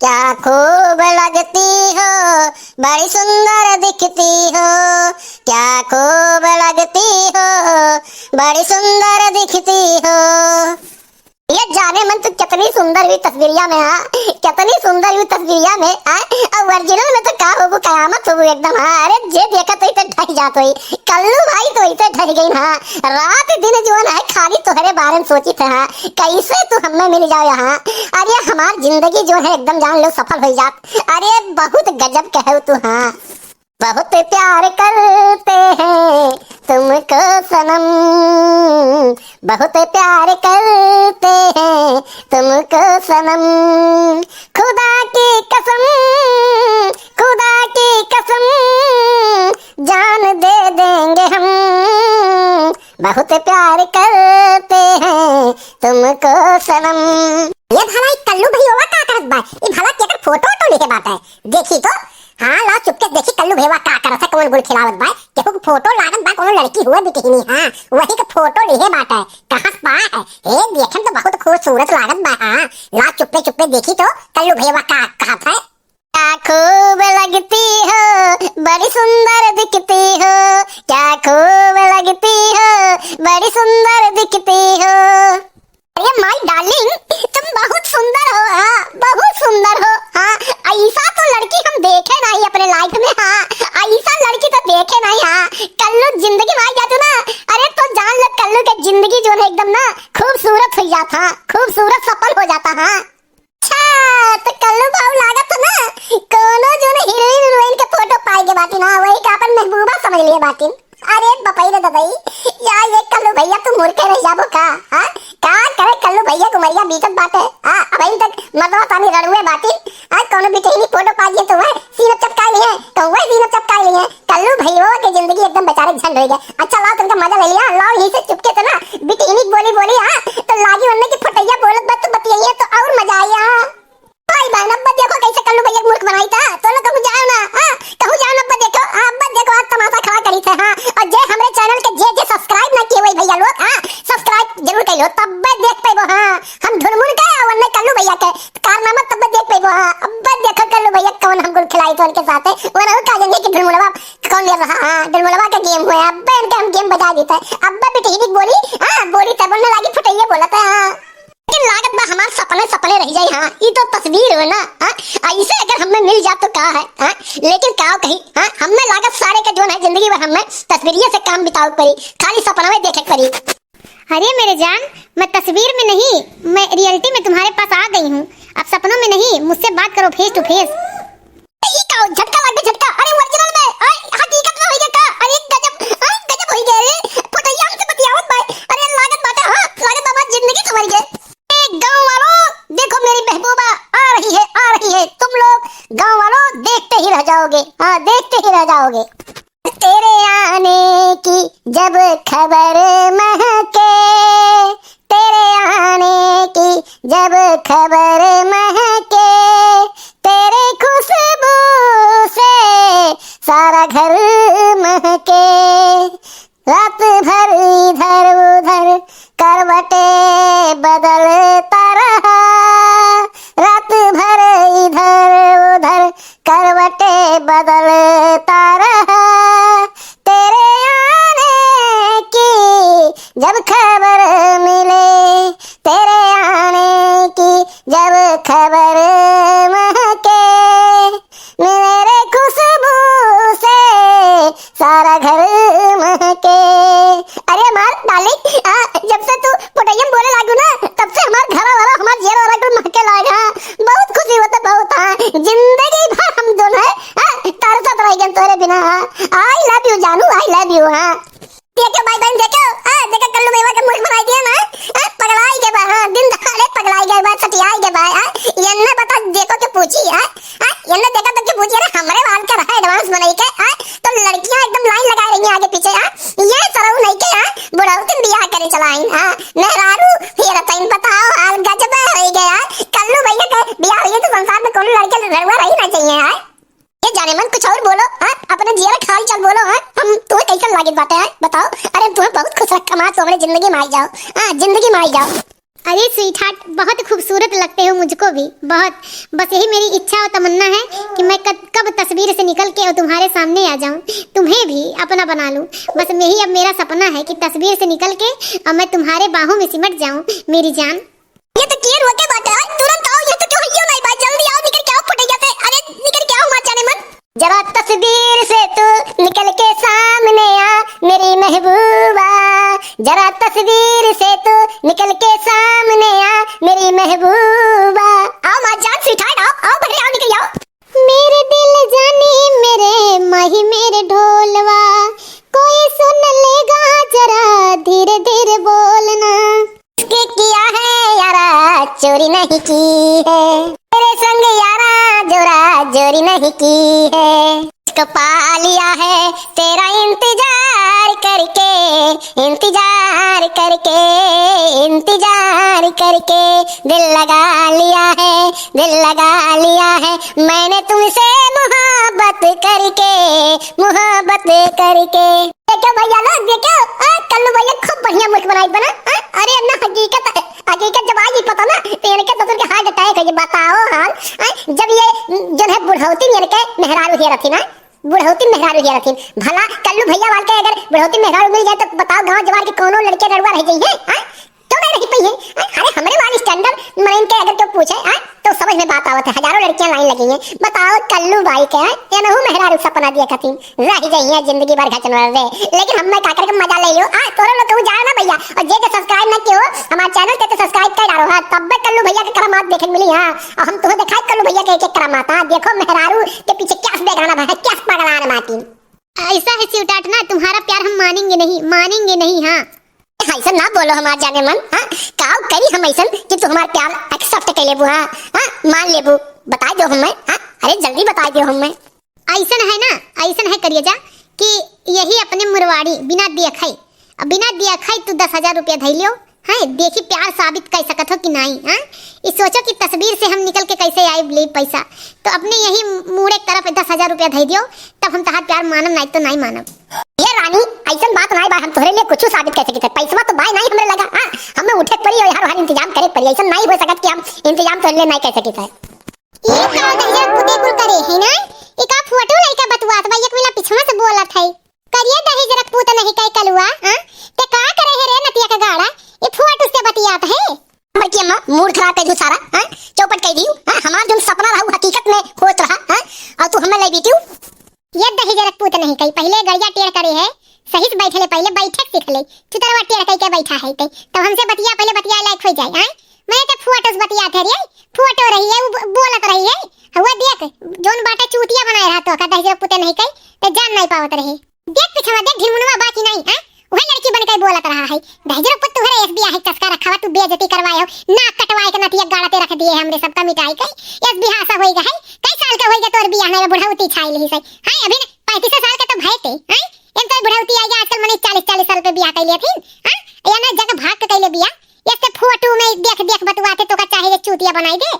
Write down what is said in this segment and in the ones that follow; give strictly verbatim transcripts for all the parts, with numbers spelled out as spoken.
क्या खूब लगती हो, बड़ी सुंदर दिखती हो, क्या खूब लगती हो, बड़ी सुंदर दिखती हो। ये जाने मन, तू कितनी सुंदर हुई तस्वीरिया में, हाँ, कितनी सुंदर हुई तस्वीरिया में, हाँ। और ओरिजिनल में तो का होबू, कयामत होबू एकदम, हाँ। अरे, जे देखत होई तो ढह जात होई। कल्लू भाई तो ऐसे ढह गई, हाँ। रात दिन जौन है, खाली तोहरे बारे में सोचित है, हाँ। कैसे तू हमें मिल जाओ यहाँ। अरे, हमार जिंदगी जौन है, एकदम जान लो सफल हो जात। अरे, बहुत गजब कहे तू, हाँ। बहुत प्यार करते हैं तुमको सनम, बहुत प्यार करते हैं तुमको सनम, खुदा की कसम, खुदा की कसम, जान दे देंगे हम, बहुत प्यार करते हैं तुमको सनम। ये भला ई कल्लू भैया का करत बा? ई भला केकर फोटो तो लिहे बाटे? देखी तो। हाँ, लाओ चुपके देखी कल्लू भैया का करत है, कौन गुल खिलावत बा। केहू के फोटो लागत बा, कौनो लड़की हुए बिटिहनी, हाँ, वही के फोटो लिहे बाटे। कहाँ से बा है? हे, देखन तो बहुत खूबसूरत लागत बा, हाँ। लाओ चुप्पे चुप्पे देखी तो कल्लू भैया का कहत है। क्या खूब लगती हो, बड़ी सुंदर दिखती हो, क्या खूब लगती हो, बड़ी सुंदर दिखती हो। अरे my darling, तुम बहुत सुंदर हो, हाँ, बहुत सुंदर हो, हाँ। ऐसा तो लड़की हम देखे नहीं अपने life में, हाँ, ऐसा लड़की तो देखे नहीं, हाँ। कल्लू जिंदगी में आई जाती ना, अरे तो जान लो कल्लू के जिंदगी जौन है एकदम ना खूबसूरत हो जाता, हाँ, खूबसूरत सफल हो जाता, हाँ। अच्छा, तो कल्लू बाबू लागत है ना, कोनो जौन हीरोइन हीरोइन के फोटो पाए के बाटी ना, वही का अपन महबूबा समझ लिए बाटी। अरे बपई रे ददई, या ये कल्लू भैया तू मुर्खे रह जाबो का? हाँ? का करे कल्लू भैया के उमरिया बीतत बाटे? हाँ, अबहिन तक मर्दवा तानी रड़ुए बाटी। हाँ, कोनो बिटिहनी फोटो पा दिए तो वह सीनप चपकाए लिए, तो वह सीनप चपकाए लिए। कल्लू भैया के जिंदगी एकदम बेचारे झंड हो गया। अच्छा लाओ तुमका मजा ले लिया, लाओ यहीं से चुपके से ना बिटिहनी बोली बोली, हाँ, तो लागी उनने की फटैया बोलत बा तो बतियाइए तो और मजा आई, हाँ। भाई बहन, अब्बा देखो कैसे कल्लू भैया के मूर्ख बनाई था। तो लोग कहूँ जाओ ना, हाँ, कहूँ जाओ ना, अब्बा देखो, हाँ, अब्बा देखो, आज तमाशा खड़ा करी थे, हाँ। और जे हमरे channel के जे जे subscribe ना किए हुए भैया लोग, हाँ, subscribe जरूर कर लो, तब्बे देख पेबो, हाँ, हम ढुलमुल के और वन्ने कल्लू भैया के कारनामा तब्बे देख पेबो, हाँ। अब्बा देखो कल्लू भैया कौन हम गुल खिलाई थे उनके साथ, वो ना कहा जाएंगे कि ढुलमुलवा कौन ले रहा, हाँ, ढुलमुलवा का game हुआ है, अब्बा इनके हम game बजा देते हैं, अब्बा बिटिहनी बोली, हाँ, बोली तब उनने लागी फुटैया बोला था, हाँ। लेकिन लागत बा हमार सपने सपने रह जाई, हाँ, ई तो तस्वीर हो ना, हाँ, ऐसे अगर हमें मिल जात तो का है, हाँ, लेकिन का कही, हाँ, हमें लागत सारे के जौन है जिंदगी भर हमें तस्वीरिये से काम बितावे के पड़ी, खाली सपनवे देखे के पड़ी। अरे मेरे जान, मैं तस्वीर में नहीं, मैं reality में तुम्हारे पास आ गई हूँ। अब सपनों में नहीं, मुझसे बात करो face to face। ई का हो? झटका लग गया, झटका। अरे, original में, आय, हकीकत में होई गया का? अरे, गजब, आय, गजब होई गया रे। फोटोइया हमसे बतियावत बा। अरे, लागत बाटे, हाँ, लागत बा, हमार जिंदगी संवर गए। ए, गाँव वालों, देखो मेरी महबूबा आ रही है, आ रही है। तुम लोग, गाँव वालों, देखते ही रह जाओगे। हाँ, देखते ही रह जाओगे। तेरे आने की जब खबर महके, तेरे आने की जब खबर महके, तेरे खुशबू से सारा घर महके। रात भर इधर उधर करवटें बदलता रहा, रात भर इधर उधर करवटें बदलता रहा, तेरे आने की जब खबर मिले, तेरे आने की जब खबर महके, मेरे खुशबू से सारा घर महके। अरे हमार darling, आ, जब से तू फोटोइया में बोले लागू ना, तब से हमार घर वाला, हमार जियर वाला एकदम महके लाग, हाँ। बहुत खुशी होता, बहुत, हाँ। जिंदगी भर हम दोनों, हाँ, तरसत रह गए तोरे बिना, हाँ। I love you जानू, I love you, हाँ। देखो भाई बहन, देखो, हाँ, देखो कल्लू भैया के मूर्ख बनाई दिया ना, हाँ, पगलाई के बा, हाँ, दिन दहाड़े पगलाई के बा, सटियाई के बा, हाँ, ये ना बता, देखो के पूछी, हाँ, हाँ, ये ना देखा तो के पूछी, अरे हमरे वाल के रहा advance बनाई के, हाँ, तो लड़कियाँ एकदम line लगा रही हैं आगे पीछे, हाँ, ये सरऊ नहीं के, हाँ, बुढ़ऊ तुम बियाह करे चला आई, हाँ, मेहरारू, फिर तैन बताओ, हाल गजब हो गया, हाँ, कल्लू भैया के बियाह हुई तो संसार में कोनो लड़के लड़ुआ रही ना चाहिए, हाँ। ये जाने मन कुछ और बोलो, हाँ? अपने जिया का हाल चाल बोलो, हाँ? हम तुम्हें कैसन लागित बाटे, हाँ? बताओ। अरे हम तुम्हें बहुत खुश रखा, माँ, तो हमरे जिंदगी में आई जाओ, हाँ, जिंदगी में आई जाओ। अरे sweetheart, बहुत खूबसूरत लगते हो मुझको भी, बहुत। बस यही मेरी इच्छा और तमन्ना है कि मैं कब, कब तस्वीर से निकल के और तुम्हारे सामने आ जाऊं, तुम्हें भी अपना बना लूं। बस यही अब मेरा सपना है कि तस्वीर से निकल के और मैं तुम्हारे बाहों में सिमट जाऊं, मेरी जान। ये तो केर रोके बाटे, आज तुरंत आओ, ये तो क्यों हियो नहीं बा, जल्दी आओ, निकल के आओ फुटैया से, अरे निकल के आओ, हमार जाने मन। जरा तस्वीर से तू निकल के सामने आ, मेरी महबूबा, जरा तस्वीर से तू निकल के सामने आ, मेरी महबूबा। आओ हमार जान sweetheart, आओ, आओ बहरे आओ, निकल आओ। मेरे दिल जानी मेरे माही मेरे ढोलवा, कोई सुन लेगा जरा धीरे धीरे बोलना। इसके किया है यारा चोरी नहीं की है, तेरे संग यारा जोरा जोरी नहीं की है। इसको पा लिया है तेरा इंतजार करके, इंतजार करके, इंतजार करके। दिल लगा लिया है, दिल लगा लिया है मैंने तुमसे मोहब्बत करके, मोहब्बत करके। देखो भैया लोग, देखो, आ, कल्लू भैया खूब बढ़िया मुल्क बनाई बना, आ, अरे ना हकीकत, हकीकत जब आई पता ना, तो इनके ससुर के heart attack है, ये बताओ हाल, आ, जब ये जो है बुढ़ौती में इनके मेहरारू हिया रहती ना, बुढ़ौती मेहरारू हिया रहथिन। भला कल्लू भैया वाल के अगर बुढ़ौती मेहरारू मिल जाए तो बताओ, गांव जवार के कोनो लड़के रड़ुआ रह जाइए, हैं? तो नहीं रह पाइए, हैं? अरे हमरे वाली standard मरीन के अगर क्यों पूछे, हैं? तो समझ में बात आवत है, हजारों लड़कियां line लगी हैं। बताओ कल्लू बाई के, हैं? एनहू मेहरारू सपना दिया कथिन, रह जाइए जिंदगी भर घचनवर रे। लेकिन हम मैं का करके मजा ले लियो, आ, तोरे लोग कहूँ जाए ना भैया, और जे के subscribe ना कियो, हमारे channel के तो subscribe कर डालो, हाँ, तब कल्लू भैया के करामात देखे के मिली, हाँ। और हम तुम्हें दिखाई कल्लू भैया के एक एक करामात, हाँ, देखो मेहरारू के पीछे क्या बेगाना भाई, क्या पगलान माटी। ऐसा है sweetheart ना, तुम्हारा प्यार हम मानेंगे नहीं, मानेंगे नहीं, हाँ। ऐसा ना बोलो हमार जाने मन, हाँ, काव करी हम ऐसन कि तू हमार प्यार accept कर लेबू, हाँ, हाँ, मान लेबू, बताई दो हमें, हाँ, अरे जल्दी बताई दो हमें। ऐसन है ना, ऐसन है करिएजा कि यही अपने मुरवाड़ी बिना देखे, अब बिना देखे तू दस हजार रुपया धई लियो, हैं, देखी प्यार साबित कर सकत हो कि नाई, हैं? ई सोचो कि तस्वीर से हम निकल के कैसे आइब, लेब पैसा। तो अपने यही मूड़े तरफ दस हजार रुपया धई दियो, तब हम तहार प्यार मानब, नाई तो नाई मानब। ये रानी, ऐसन बात नाई बा, हम तोहरे लिए कुछ साबित कर सकित है। पैसवा तो बाय नाई हमरे लगा, हाँ? हमें उठे के पड़ी और यहाँ वहाँ इंतजाम करे के पड़ी। ऐसन नाई हो सकत कि हम इंतजाम तोहरे लिए नाई कर सकित है। ई का दहिजरक पुते कुल करे है ना? ई का फोटो लइका बतुआत बा, एक मिला पिछवा से बोलत है। करिए दहिजरक पूत नहीं कई कलुआ, हाँ? ते का करे है रे नतिया का गाड़ा? ये फुआ टुस से बतियात है। बड़की अम्मा, mood खराब कर दियो सारा, हाँ? चौपट कर दियो, हाँ? हमार जोन सपना रहा, वो हकीकत में होत रहा, हाँ? और तू हमें ले बीटियो। ये दहिजरक पूत नहीं कई, पहले गड़िया टेढ़ करे है, सही से बैठे ले, पहले बैठे के सीख ले। चुतरवा टेढ़ कई के बैठा है ते, तब हमसे बतिया, पहले बतिया लायक हो जाए, हाँ? मैं ते फुआ टुस बतियात है रे, फुआ टो रही है, वो ब-, बोलत रही है। हुआ देख, जोन बाटे चूतिया बनाए रहा तो का दहिजरक पूते नहीं कई, ते जान नहीं पावत रहे। देख पिछवा देख ढिलमुनवा बा कि नहीं, हैं? वही लड़की बन के बोलत रहा है। दहिजरक पूत तुहरे एस बियाह के चस्का रखा हुआ, तू बेइज्जती करवाए हो, नाक कटवाए के नतिया गाड़ा ते रख दिए हमरे सबका मिटाई के। एस बियाह सा होई गए है, कई साल का होई गए तोर बियाह नहीं, बुढ़ौती छाई लिही से। हैं, अभी न पैंतीस साल का तो भय ते, हैं? एम तो बुढ़ौती आई गए, आजकल मने चालीस, चालीस साल पे बियाह कर लेथिन, हैं? या ना जगह भाग के कैले बियाह, ये तो फोटो में देख देख बतुआते तो का चाहे ये चूतिया बनाई दे।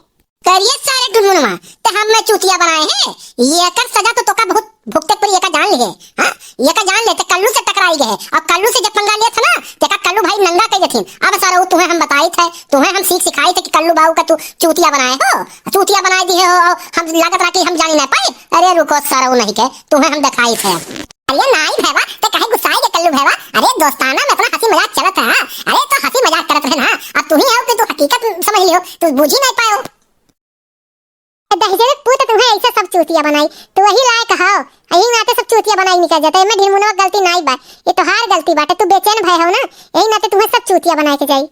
करिए सारे ढुलमुनवा, ते हम मैं चूतिया बनाए हैं। ये कर सजा तो तोका बहुत भुगते पड़ी, एका जान लिए, हाँ? एका जान ले, ते कल्लू से टकराई गए। और कल्लू से जब पंगा लिया था ना, तेका कल्लू भाई नंगा कह देथिन। अब सारा वो तुम्हें हम बताई थे, तुम्हें हम सीख सिखाई थे कि कल्लू बाबू का तू चूतिया बनाए हो, चूतिया बनाए दिए हो, और हम लागत रहा कि हम जानी ना पाए। अरे रुको सारा वो नहीं के, तुम्हें हम दिखाई थे अब। अरे नाई भैवा, ते काहे गुस्साए के कल्लू भैवा? अरे दोस्ताना में अपना हंसी मजाक चलत है, हाँ? अरे तो हंसी मजाक करत रहे ना, अब तू ही आओ कि तू हकीकत समझ लियो, तू बूझी नहीं पायो। दहिजरक पूत तुम्हें ऐसा सब चूतिया बनाई, तू वही लायक हो, यही नाते सब चूतिया बनाई निकल जाता है। मैं ढिलमुनवा गलती नाई बा, ये तोहार गलती बाटे, तू बेचैन भय हो ना, यही नाते तुम्हें सब चूतिया बनाए के जाई।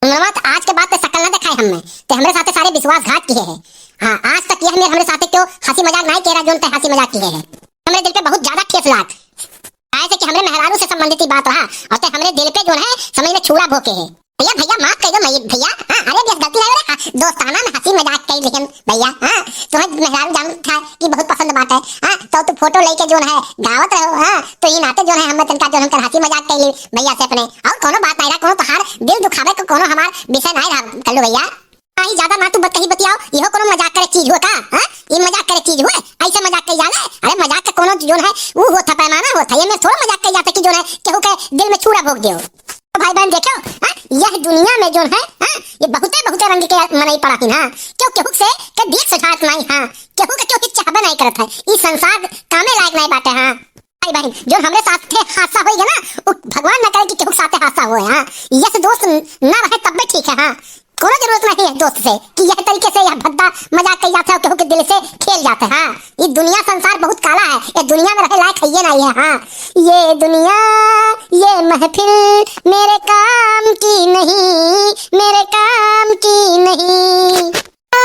ढिलमुनवा तो आज के बाद ते शकल ना दिखाए हमें, ते हमरे साथे सारे विश्वासघात किए हैं। हाँ, आज तक ये हमें हमरे साथे क्यों हंसी मजाक नाई कह रहा, जोन ते हंसी मजाक किए हैं। हमरे दिल पे बहुत ज्यादा ठेस लाग, ऐसे कि हमरे मेहरारू से संबंधित ही बात रहा, और ते हमरे दिल पे जोन है समझ ले छूरा भोंके है। भैया, भैया, माफ कर दो, मैं, भैया, हाँ, अरे, बेस गलती नहीं हो रहा, हाँ, दोस्ताना में हंसी मजाक कर लेकिन, भैया, हाँ, तुम्हें मेहरारू जान था कि बहुत पसंद बात है, हाँ, तो तू फोटो लेके जोन है, गावत रहो, हाँ, तो ये नाते जोन है, हमें तनका जोन हम कर हंसी मजाक कर ली भैया से अपने, और कोनो बात नहीं रहा, कोनो तोहार दिल दुखावे को कोनो हमार विषय नहीं रहा, कल्लू भैया। नहीं, ज्यादा ना तू बत-, कहीं बतियाओ, यहो कोनो मजाक करे चीज हुआ का, हाँ? ये मजाक करे चीज हुआ? ऐसे मजाक कर जाने? अरे, मजाक का कोनो जोन है, वो होता पैमाना होता है, ये में थोड़ा मजाक कर जाता कि जोन है, केहू के दिल में छूरा भोंक दियो। भाई बहन देखो, हाँ, यह दुनिया में जौन है, हाँ, ये बहुते बहुते रंग के मनई पड़ा ही ना। केहू केहू से के दिल से चाहत नहीं, हाँ, केहू के केहू के चाहबे नहीं करत है। ई संसार कामे लायक नहीं बाटे, हाँ। भाई बहन, जौन हमरे साथे हादसा होई गया ना, उ भगवान ना करे कि केहू के साथे हादसा होए, हाँ। यह से दोस्त न-, ना रहे तब भी ठीक है, हाँ। कोनो जरूरत नहीं है दोस्त से कि यह तरीके से यह भद्दा मजाक कई जात है और केहू के दिल से खेल जात है, हाँ। ये दुनिया संसार बहुत काला है, ये दुनिया में रहे लायक है ये नहीं है, हाँ। ये दुनिया, ये महफिल मेरे काम की नहीं, मेरे काम की नहीं। आ,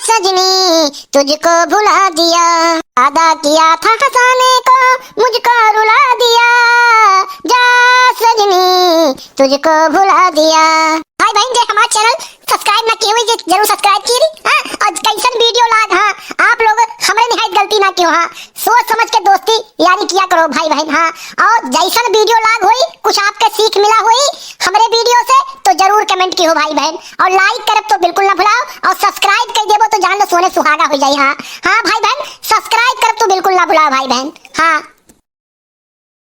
सजनी, तुझको भुला दिया, वादा किया था हंसाने को, मुझको रुला दिया। जा सजनी, तुझको भुला दिया। भाई बहन, जे हमार channel subscribe ना किए हुए, जे जरूर subscribe कीरी, हाँ, और कैसन video लाग, हाँ, आप लोग हमरे निहायत गलती ना कियो, हाँ, सोच समझ के दोस्ती यारी किया करो भाई बहन, हाँ, और जैसन video लाग होई, कुछ आपके सीख मिला होई हमरे video से, तो जरूर comment किहो भाई बहन, और like करब तो बिल्कुल ना भुलाओ, और subscribe कर देबो तो जान लो सोने सुहागा हो जाई, हाँ, हाँ भाई बहन, subscribe करब तो बिल्कुल ना भुलाओ भाई बहन, हाँ।